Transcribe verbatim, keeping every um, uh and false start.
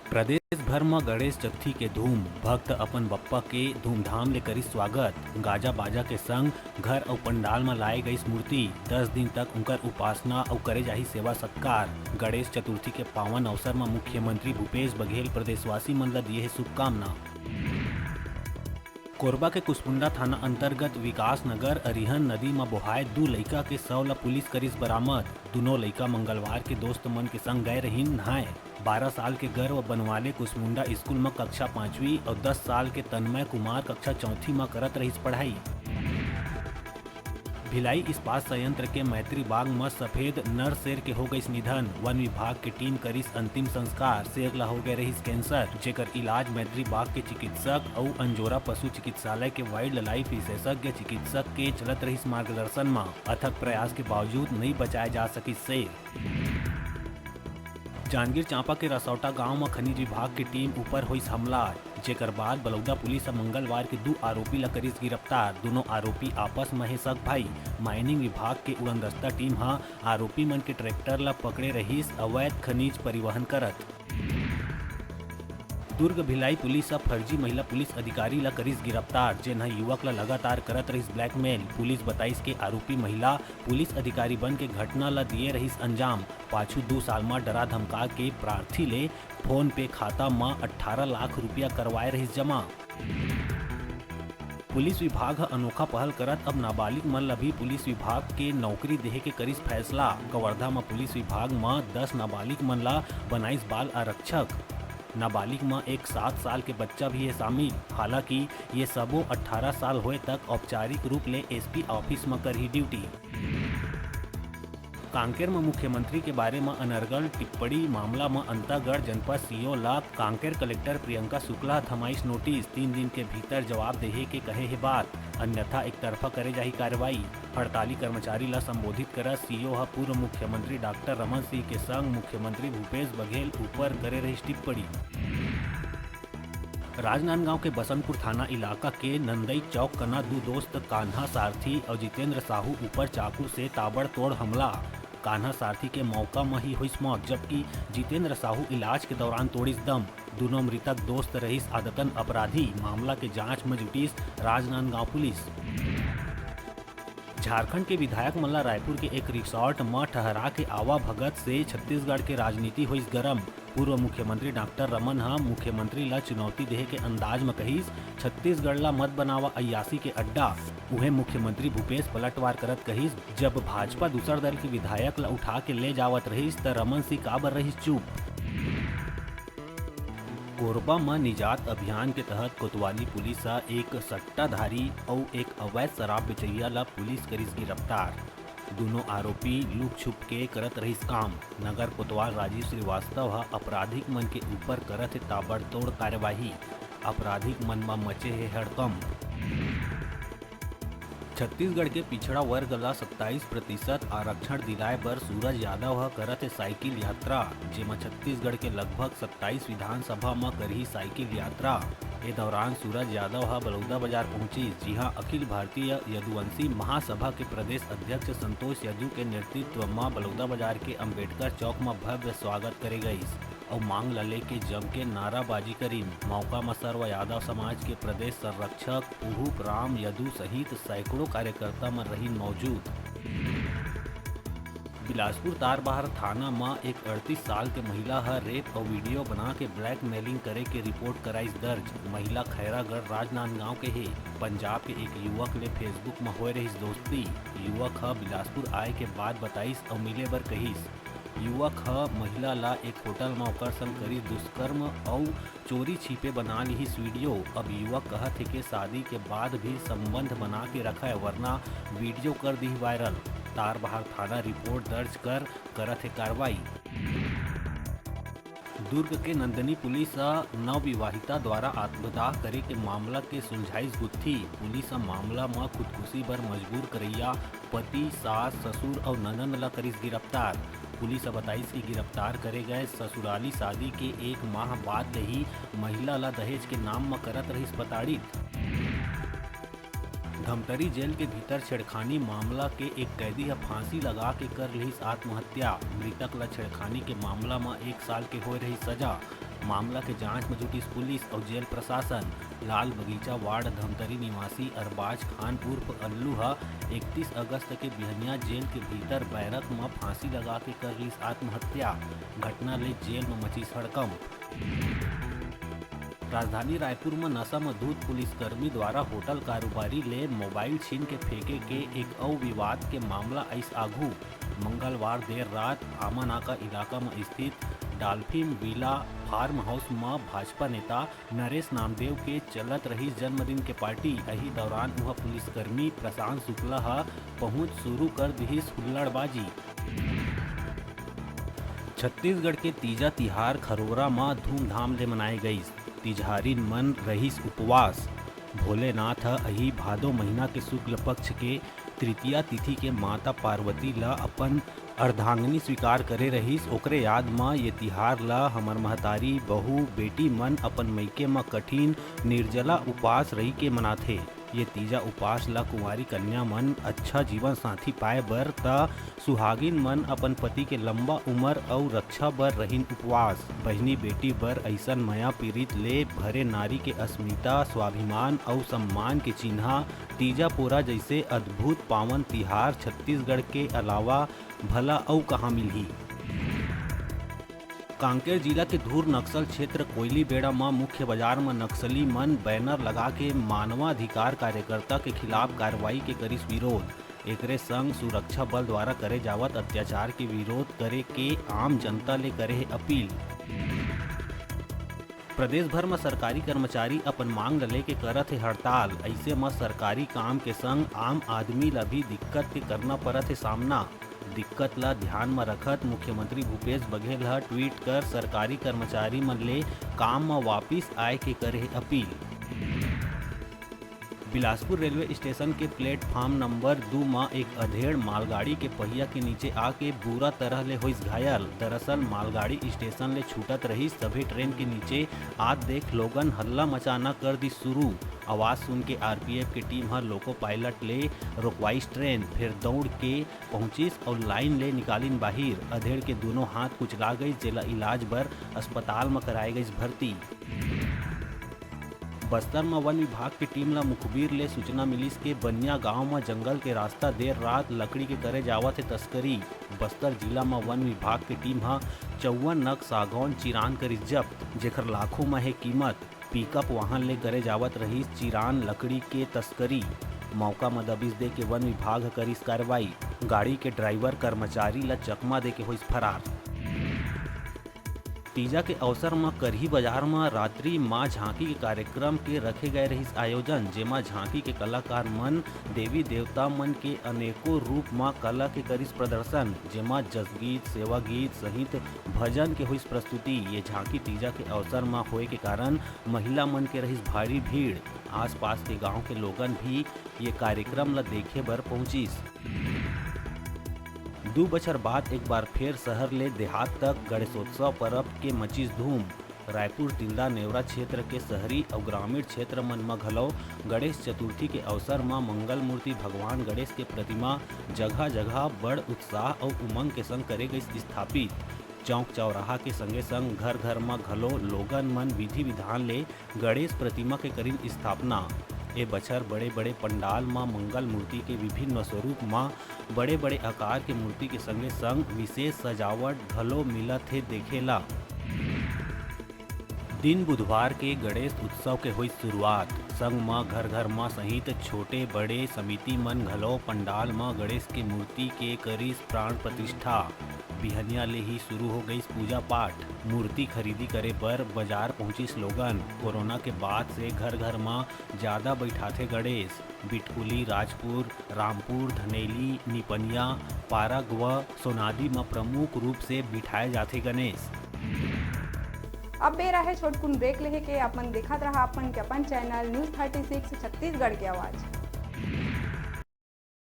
प्रदेश भर म गणेश चतुर्थी के धूम, भक्त अपन बप्पा के धूमधाम ले करिस स्वागत। गाजा बाजा के संग घर अउ पंडाल म लाए गईस मूर्ति। दस दिन तक उंकर उपासना अउ करे जाही सेवा सत्कार। गणेश चतुर्थी के पावन अवसर म मुख्यमंत्री भूपेश बघेल प्रदेशवासी मन ल दिए हे शुभकामना। कोरबा के कुसमुंडा थाना अंतर्गत विकास नगर अरिहन नदी म बोहाए दू लइका के शव ल पुलिस करिस बरामद। दुनों लइका मंगलवार के दोस्त मन के संग गए रहिन नहाए। बारह साल के गर्व बनवाले कुसमुंडा स्कूल म कक्षा पांचवी अउ दस साल के तन्मय कुमार कक्षा चौथी म करत रहिस पढ़ाई। भिलाई इस्पात संयंत्र के मैत्री बाग म सफेद नर शेर के हो गइस निधन। वन विभाग के टीम करिस अंतिम संस्कार। शेर ला हो गए रहिस कैंसर, जेकर इलाज मैत्री बाग के चिकित्सक अउ अंजोरा पशु चिकित्सालय के वाइल्ड लाइफ विशेषज्ञ चिकित्सक के चलत रहिस मार्गदर्शन म। अथक प्रयास के बावजूद नइ बचाए जा सकिस शेर। जांजगीर चांपा के रसौटा गांव म खनिज विभाग के टीम ऊपर होइस हमला, जेकर बाद बलौदा पुलिस ह मंगलवार के दू आरोपी ल करिस गिरफ्तार। दुनों आरोपी आपस म हे सग भाई। माइनिंग विभाग के उड़नदस्ता टीम ह आरोपी मन के ट्रैक्टर ल पकड़े रहिस, अवैध खनिज परिवहन करत। दुर्ग भिलाई पुलिस ह फर्जी महिला पुलिस अधिकारी ल करिस गिरफ्तार, जेन ह युवक ल लगातार करत रहिस ब्लैकमेल। पुलिस बताइस के आरोपी महिला पुलिस अधिकारी बन के घटना ल दिए रहिस अंजाम। पाछू दू साल म डरा धमका के प्रार्थी ले फोन पे खाता म अट्ठारह लाख रुपया करवाए रहिस जमा। पुलिस विभाग ह अनोखा पहल करत अब नाबालिग मन ल भी पुलिस विभाग के नौकरी देहे के करिस फैसला। कवर्धा म पुलिस विभाग म दस नाबालिग मन ल बनाइस बाल आरक्षक। नाबालिग म एक सात साल के बच्चा भी हे शामिल। हालांकि ये सबो अट्ठारह साल होए तक औपचारिक रूप ले एसपी ऑफिस म करही ड्यूटी। कांकेर म मुख्यमंत्री के बारे म अनर्गल टिप्पणी मामला म अंतागढ़ जनपद सीओ ला कांकेर कलेक्टर प्रियंका शुक्ला ह थमाइस नोटिस। तीन दिन के भीतर जवाब देहे के कहे हे बात, अन्यथा एकतरफा करे जाही कार्रवाई। हड़ताली कर्मचारी ला संबोधित करत सीओ ह पूर्व मुख्यमंत्री डॉक्टर रमन सिंह के संग मुख्यमंत्री भूपेश बघेल ऊपर करे रहिस टिप्पणी। राजनांदगांव के बसंतपुर थाना इलाका के नंदई चौक कना दू दोस्त कान्हा सारथी अउ जितेंद्र साहू ऊपर चाकू से ताबड़तोड़ हमला। कान्हा सारथी के मौका म ही होइस मौत, जबकि जितेंद्र साहू इलाज के दौरान तोड़िस दम। दुनों मृतक दोस्त रहिस आदतन अपराधी। मामला के जांच म जुटिस राजनांदगांव पुलिस। झारखंड के विधायक मन ला रायपुर के एक रिसोर्ट म ठहरा के आवा भगत से छत्तीसगढ़ के राजनीति होइस गरम। पूर्व मुख्यमंत्री डॉक्टर रमन ह मुख्यमंत्री ला चुनौती देहे के अंदाज म कहिस, "छत्तीसगढ़ ला मत बनावा अय्यासी के अड्डा।" उहें मुख्यमंत्री भूपेश पलटवार करत कहिस, "जब भाजपा दूसर दल के विधायक ला उठा के ले जावत रहिस, त रमन सिंह काबर रहिस चुप?" कोरबा म निजात अभियान के तहत कोतवाली पुलिस ह एक सट्टाधारी अउ एक अवैध शराब बेचइया ल पुलिस करिस गिरफ्तार। दुनों आरोपी लुक छुप के करत रहिस काम। नगर कोतवाल राजीव श्रीवास्तव ह आपराधिक मन के ऊपर करत हे ताबड़तोड़ कार्यवाही। आपराधिक मन म मचे हे हड़कंप। छत्तीसगढ़ के पिछड़ा वर्ग ल सत्ताईस प्रतिशत आरक्षण दिलाए बर सूरज यादव ह करत हे साइकिल यात्रा, जेमा छत्तीसगढ़ के लगभग सत्ताईस विधानसभा म करही साइकिल यात्रा। ए दौरान सूरज यादव ह बलौदाबाजार पहुंचिस, जिहां अखिल भारतीय यदुवंशी महासभा के प्रदेश अध्यक्ष संतोष यदु के नेतृत्व म बलौदाबाजार के अंबेडकर चौक म भव्य स्वागत करे गइस। अउ मांग ल लेके जम के नाराबाजी करिन। मौका म सर्व यादव समाज के प्रदेश संरक्षक पुहूप राम यदु सहित सैकड़ों कार्यकर्ता मन रहिन मौजूद। बिलासपुर तारबहार थाना म एक अड़तीस साल के महिला ह रेप अउ वीडियो बना के ब्लैकमेलिंग करे के रिपोर्ट कराइस दर्ज। महिला खैरागढ़ राजनांदगांव के हे। पंजाब के एक युवक ले Facebook म होए रहिस दोस्ती। युवक ह बिलासपुर आए के बाद बताइस अउ मिले बर कहिस। युवक ह महिला ला एक होटल म ओकर संग करिस दुष्कर्म अउ चोरी छिपे बना लिहिस वीडियो। अब युवक कहत हे के शादी के बाद भी संबंध बना के रखय, वरना वीडियो कर दिही वायरल। तारबहार थाना रिपोर्ट दर्ज कर करत हे कार्रवाई। दुर्ग के नंदनी पुलिस ह नवविवाहिता द्वारा आत्मदाह करे के मामला के सुलझाइस गुत्थी। पुलिस ह मामला म खुदकुशी बर मजबूर करइया पति, सास, ससुर अउ ननंद ल करिस गिरफ्तार। पुलिस ह बताइस कि गिरफ्तार करे गए ससुराली शादी के एक माह बाद ले ही महिला ल दहेज के नाम म करत रहिस प्रताड़ित। धमतरी जेल के भीतर छेड़खानी मामला के एक कैदी ह फांसी लगा के कर लिहिस आत्महत्या। मृतक ल छेड़खानी के मामला म एक साल के होए रहिस सजा। मामला के जांच में जुटिस पुलिस अउ जेल प्रशासन। लाल बगीचा वार्ड धमतरी निवासी अरबाज खान उर्फ अल्लू ह इकतीस अगस्त के बिहनिया जेल के भीतर बैरक म फांसी लगा के कर लिस आत्महत्या। घटना ले जेल म मचिस हड़कंप। राजधानी रायपुर म नशा म धुत पुलिसकर्मी द्वारा होटल कारोबारी ले मोबाइल छीन के फेंके के एक अउ विवाद के मामला आइस आघू। मंगलवार देर रात आमानाका इलाका म स्थित डाल्फिन विला फार्म हाउस म भाजपा नेता नरेश नामदेव के चलत रहिस जन्मदिन के पार्टी। एही दौरान उहां पुलिसकर्मी प्रशांत शुक्ला ह पहुंच शुरू कर दिहिस हुल्लड़बाजी। छत्तीसगढ़ के तीजा तिहार खरोरा म धूमधाम ले मनाए गइस। तिजहारिन मन रहिस उपवास। भोलेनाथ ह अही भादो महीना के शुक्ल पक्ष के तृतीया तिथि के माता पार्वती ल अपन अर्धांगिनी स्वीकार करे रहिस। ओकरे याद म ये तिहार ल हमर महतारी, बहू, बेटी मन अपन मइके म कठिन निर्जला उपास रहि के मनाथे। ये तीजा उपास ल कुंवारी कन्या मन अच्छा जीवन साथी पाए बर त सुहागिन मन अपन पति के लंबा उमर अउ रक्षा बर रहिन उपवास। बहिनी बेटी बर अइसन मया पीरित ले भरे नारी के अस्मिता, स्वाभिमान अउ सम्मान के चिन्हा तीजा पोरा जइसे अद्भुत पावन तिहार छत्तीसगढ़ के अलावा भला अउ कहाँ मिलही। कांकेर जिला के धुर नक्सल क्षेत्र कोयलीबेड़ा म मुख्य बाजार म नक्सली मन बैनर लगा के मानवाधिकार कार्यकर्ता के खिलाफ कार्रवाई के करिस विरोध। एकरे संग सुरक्षा बल द्वारा करे जावत अत्याचार के विरोध करे के आम जनता ले करे हे अपील। प्रदेश भर म सरकारी कर्मचारी अपन मांग ल लेके करत हे हड़ताल। अइसे म सरकारी काम के संग आम आदमी ल भी दिक्कत के करना परत हे सामना। दिक्कत ल ध्यान म रखत मुख्यमंत्री भूपेश बघेल ह ट्वीट कर सरकारी कर्मचारी मन ले काम म वापिस आए के करे हे अपील। बिलासपुर रेलवे स्टेशन के प्लेटफॉर्म नंबर दू म एक अधेड़ मालगाड़ी के पहिया के नीचे आके बुरा तरह ले होइस घायल। दरअसल मालगाड़ी स्टेशन ले छूटत रहिस, सभे ट्रेन के नीचे आत देख लोगन हल्ला मचाना कर दिस शुरू। आवाज सुन के आरपीएफ के टीम ह लोको पायलट ले रोकवाइस ट्रेन, फिर दौड़ के पहुंचिस अउ लाइन ले निकालिन बाहिर। अधेड़ के दोनों हाथ कुचला गइस, जेला इलाज बर अस्पताल म कराए गइस भर्ती। बस्तर म वन विभाग के टीम ल मुखबिर ले सूचना मिलिस के बनिया गांव म जंगल के रास्ता देर रात लकड़ी के करे जावत हे तस्करी। बस्तर जिला म वन विभाग के टीम ह चौवन नग सागौन चिरान करिस जब्त, जेकर लाखों म हे कीमत। पिकअप वाहन ले करे जावत रहिस चिरान लकड़ी के तस्करी। मौका म दबिश दे के वन विभाग ह करिस कार्रवाई। गाड़ी के ड्राइवर कर्मचारी ल चकमा दे के होइस फरार। तीजा के अवसर म करही बाजार म रात्रि मां झांकी के कार्यक्रम के रखे गए रहिस आयोजन, जेमा झांकी के कलाकार मन देवी देवता मन के अनेकों रूप म कला के करिस प्रदर्शन, जेमा जसगीत, सेवा गीत सहित भजन के होइस प्रस्तुति। ये झांकी तीजा के अवसर म होए के कारण महिला मन के रहिस भारी भीड़। आसपास के गांव के लोगन भी ये कार्यक्रम ल देखे बर पहुंचिस। दू बछर बाद एक बार फेर शहर ले देहात तक गणेशोत्सव परब के मचिस धूम। रायपुर, तिल्दा, नेवरा क्षेत्र के शहरी अउ ग्रामीण क्षेत्र मन म घलो गणेश चतुर्थी के अवसर म मंगल मूर्ति भगवान गणेश के प्रतिमा जगह-जगह बड़ उत्साह अउ उमंग के संग करे गइस स्थापित। चौक चौराहा के संगे-संग घर-घर म घलो लोगन मन विधि-विधान ले गणेश प्रतिमा के करिन स्थापना। ए बछर बड़े-बड़े पंडाल म मंगल मूर्ति के विभिन्न स्वरूप म बड़े-बड़े आकार के मूर्ति के संगे-संग विशेष सजावट घलो मिलत हे देखे ला। दिन बुधवार के गणेश उत्सव के होइस शुरुआत। संग म घर-घर म सहित छोटे-बड़े समिति मन घलो पंडाल म गणेश के मूर्ति के करिस प्राण प्रतिष्ठा। बिहनिया ले ही शुरू हो गइस पूजा पाठ। मूर्ति खरीदी करे बर बाजार पहुंचिस लोगन। कोरोना के बाद से घर-घर म ज्यादा बइठाथे गणेश। बिटकुली, राजपुर, रामपुर, धनेली, निपनिया, पारग व सोनादी म प्रमुख रूप से बिठाए जाथे गणेश। अब बेरा हे छोटकुन ब्रेक लेहे के। अपन देखत रहा अपन के अपन channel news thirty six Chhattisgarh के आवाज़।